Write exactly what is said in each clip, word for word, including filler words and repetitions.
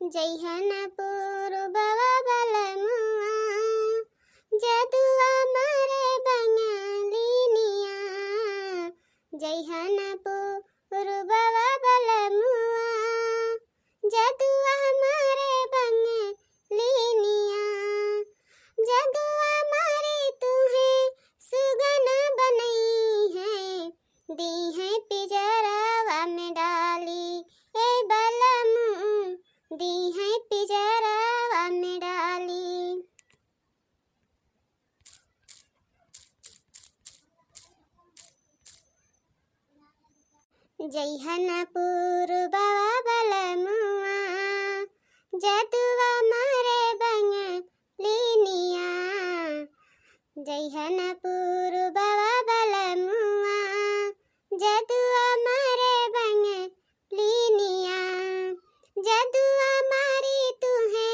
जइहन पूरबवा बलमुआ, जदुआ मारे बंगलिनिया। जइहन पूरबवा बलमुआ, जदुआ मारे बंगलिनिया। जदुआ मारे तुहे सुगन बनइहैं, दीहैं पिजरवा में डाली, ए बलमू, दीहैं पिजरवा में डाली। जइहन पूरबवा बलमुआ, जदुआ मारे बंगलिनिया। जइहन पूरबवा बलमुआ, जदुआ मारे बंगलिनिया। जदुआ मारी तुहे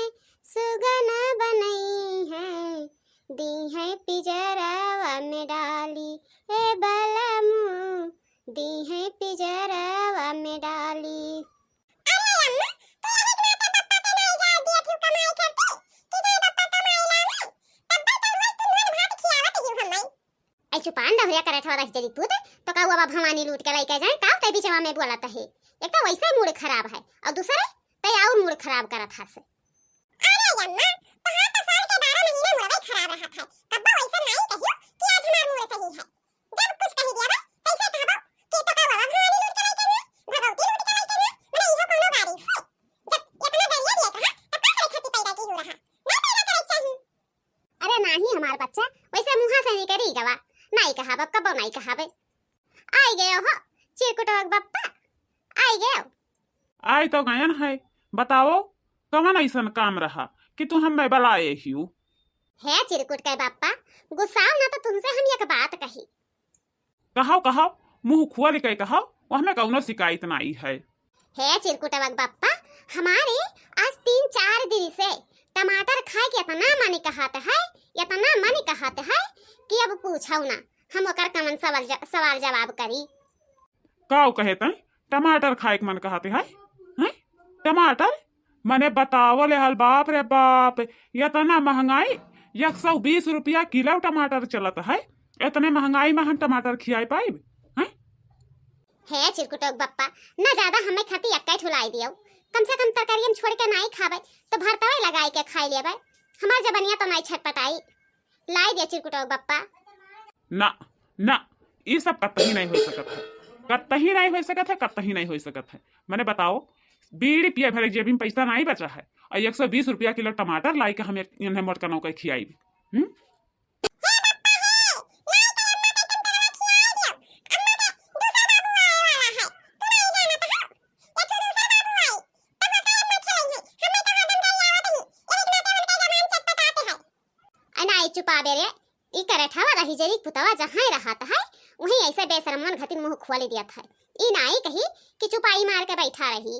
सुगन बनइहैं, दीहैं पिजरवा में डाली, ए बलमू, दीहैं पिजरवा में डाली। अरे अम्मा, तू यही के नाते पप्पा के नाई जाए दिए थी कमाई करती, कि जाए पप्पा कमाई लावे, तब तो मस्त मार भात खियावत ही हम्मै। ऐ चुपान दहुरिया करत हवा रही जरी पूत, तो का हुआ बा भवानी लूट के लइके जाए, का तै बिचवा में बोलत है? एक तो वैसे मूड खराब है, और दूसरे तै और मूड खराब करत हस। अरे अम्मा, तोहार तो साल के बारह महीने मूडवे खराब रहत है, कब्बो वैसे नाई कहियो कि आज हमार मूड सही है। जब कुछ कही दिया बा, कैसे कहबो कि तो का हुआ भवानी लूट के लइके हुआ, भगवती लूट के लइके हुआ, मने इहो कोनो गाड़ी है? जब इतना दरिया दिए कहा, तब का करे खातिर पैदा की हो रहा? ना पैदा करे चाहिए। अरे नाही हमार बच्चा, वैसे मुँहा से निकरी गवा, नाही कहाब, अब कबो नाही कहाबे। आई गयो हो, चिरकुटवा के बप्पा, आई गयो। आई तो गयन है, बताओ, कवन ऐसन काम रहा कि तू हमें बलाए हियो? हे चिरकुट के बप्पा, गुस्साओ ना तो तुमसे हम एक बात कही। कहो, कहो, मुँह खोल के कहो, वहमें कौनो शिकायत नाई है। हे चिरकुटवा के बप्पा, हमारे आज तीन चार दिन से टमाटर खाए के इतना मन कहत है, इतना मन कहत है कि अब पूछो ना, हम ओकर कवन सवाल ज-, सवाल जवाब करी। काऊ कहे तैं टमाटर खाए के मन कहत है? हैं? टमाटर? मने बतावो ले हाल, बाप रे बाप, इतना महंगाई, एक सौ बीस रुपया किलो टमाटर चलत है, इतने महंगाई में हम टमाटर खियाए पाइब? हैं? हे चिरकुटो के बप्पा, ना ज्यादा हमें खाती एक्कै ठो लाई दियो, कम से कम तरकारी हम छोड़ के नाई खाबे, तो भरतवे लगाई के खाई लेबे, हमार जबनिया तो नाई छटपटाई। लाई दिया चिरकुटो के बप्पा। ना, ना, ई सब कतही नहीं हो सकत है, कतही नहीं हो सकत है, कतही नहीं हो सकत है। मने बताओ, बीड़ी पिए भरे जेबी में पैसा नहीं बचा है, और एक सौ बीस रुपया किलो टमाटर लाई के हम एक, इन्हें मोटका नौकर खियाई। हम्म? अनाई चुपाबे रे, ई करठवा रही जेरी पुतवा जहाँ रहत है, वहीं ऐसे बेशरमन घटिन मुँह खोल दियत है। ई नाई कही कि चुपाई मार के बैठा रही।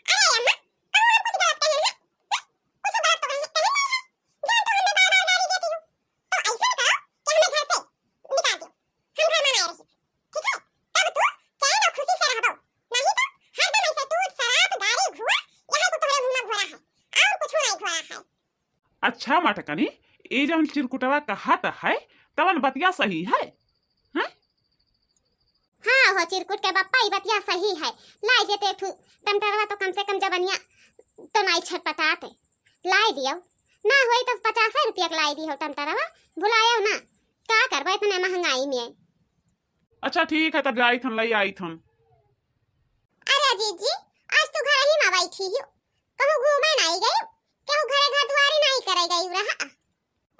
अरे अम्मा, कहूँ हम कुछ गलत कहे हैं? हैं? कुछ गलत तो कहे, कहे नहीं है। जान तो हमें बार-बार गाली देती हो। तो ऐसे करो कि हमें घर से निकाल दो। हम घर में ना रही। ठीक है? तब तू चैन और खुशी से रहबो। नहीं तो हरदम ऐसे टूट, शराब, गाड़ी, घुआ, यही को तोहरे मुँह में घोरा है। और कुछ नहीं घोरा है। अच्छा मटकनी, ई जौन चिरकुटवा कहत है, तवन बतिया सही है? हैं? हाँ हो चिरकुट के बप्पा, ई बतिया सही है। लाई देते एक ठू टमाटरवा तो कम से कम जबनिया तो नाई छटपटाते। लाई दियो। ना होई तो पचास रुपया के लाई दियो टमाटरवा। भुलायो ना। का करबो इतने महंगाई में? अच्छा ठीक है, तब जाई थन, लई आई थन। अरे जीजी, आज तू घर ही में बैठी हो, कहूँ घूमे नाई गई, कहूँ घरे घर दुआरी नाई करे गई रहा?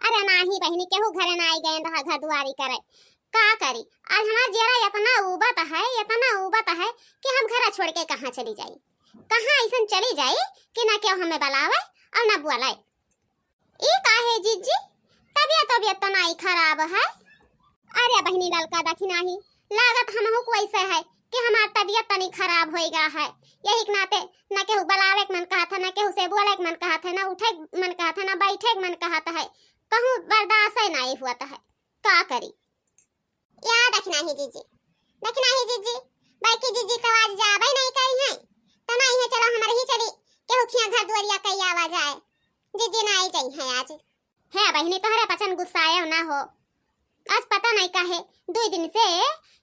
अरे नाही बहिनी, केहू घरे ना आई गए रहा घर दुआरी करे। का करी, आज हमार जियरा इतना उबत है, इतना उबत है कि हम घर छोड़ के कहाँ चली जाई, कहाँ ऐसन चली जाई कि ना केहू हमें बुलावे और ना बोले। ई काहे जीजी, तबियत, तबियत तो नाई खराब है? अरे बहिनी ललका देखी नाही, लागत हमहू को ऐसे है कि हमार तबियत तनी खराब होई गा है, यही के नाते न केहू बुलावे के मन कहत है, न केहू से बोले के मन कहत है, न उठे के मन कहत है, न बैठे के मन कहत है, कहूँ बर्दाश्त ही नहीं हुआ है, का करी? या देखना ही जीजी, देखना ही जीजी, बाकी जीजी तो आज जाबे नहीं करी है, तो नहीं है, चलो हमारे ही चली। टोखिया घर दुआरिया कई आवा जाए, जीजी नाई जइहैं आज। हे बहिनी, तोहरे पचन गुस्सायो ना हो। आज पता नहीं काहे दुइ दिन से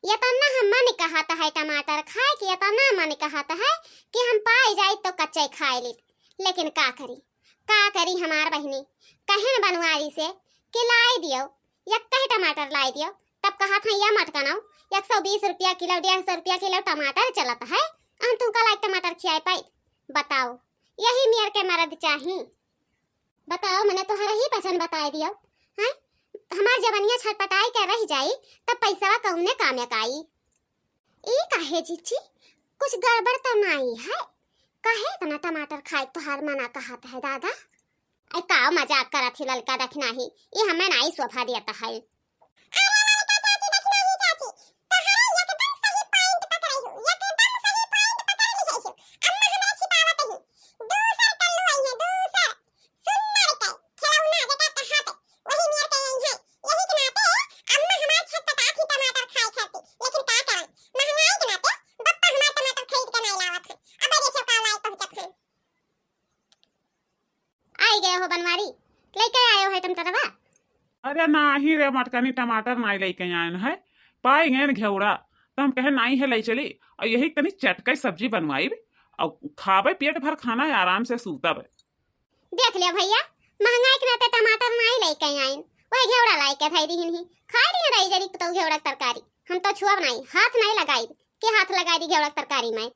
यतना हम मन कहत है टमाटर खाए के, यतना मन कहत है कि हम पाई जाई तो कच्चे खाए ली। लेकिन का करी, का करी हमार बहिनी, कहेन बनवारी से कि लाई दियो, यक्कहि टमाटर लाई दियो, तब कहत है या मटकनौ, एक सौ बीस रुपया किलो, डेढ़ सौ रुपया किलो टमाटर चलत है, हम तुमका लाइक टमाटर खियाए पाई? बताओ, यही मेर के मरद चाही। बताओ, मने तोहरा ही पसंद बताए दियो, हैं? हमार जवनिया छटपटाई के रह जाई, तब पैसवा कौने काम क आई? ई काहे जीजी, कुछ गड़बड़ तो नाई है? काहे इतना टमाटर खाए तोहार मना कहत है दादा? ऐ का मजाक करत ही ललका दखिनाही, ई हमें नाई शोभा देत है। अरे ललका चाची, दखिनाही चाची, तोहरे एकदम सही point पकड़े हो, एकदम सही point पकड़ लिहे हो। अम्मा हमरा छिपावत ही। दूसर कल्लू आई है, दूसर। सुन्नर के खिलौना जेका कहात, वही नियर के आई है। यही के नाते अम्मा हमार छटपटात ही टमाटर खाए खाती। लेकिन का करन, महंगाई के नाते बप्पा हमार टमाटर खरीद के नाई लावत है। अब देखियो का लाई पहुंचत है। आई गए हो बनवारी, लेके आयो है टमाटरवा? अरे नाही रे मटकनी, टमाटर नाई लेके आयन है, पाई गए घेवड़ा, तो हम कहे नाई है ले चली, और यही तनी चटकई सब्जी बनवाई और खाबे पेट भर खाना है, आराम से सूतब। देख लियो भैया, महंगाई के नाते टमाटर नाई लेके आयन, वही घेवड़ा लाई के धई दिहिन ही, खाई दिहिन रही जरी तो घेवड़ा के तरकारी। हम तो छुअब नाई, हाथ नाई लगाई, के हाथ लगाई दी घेवड़ा के तरकारी में।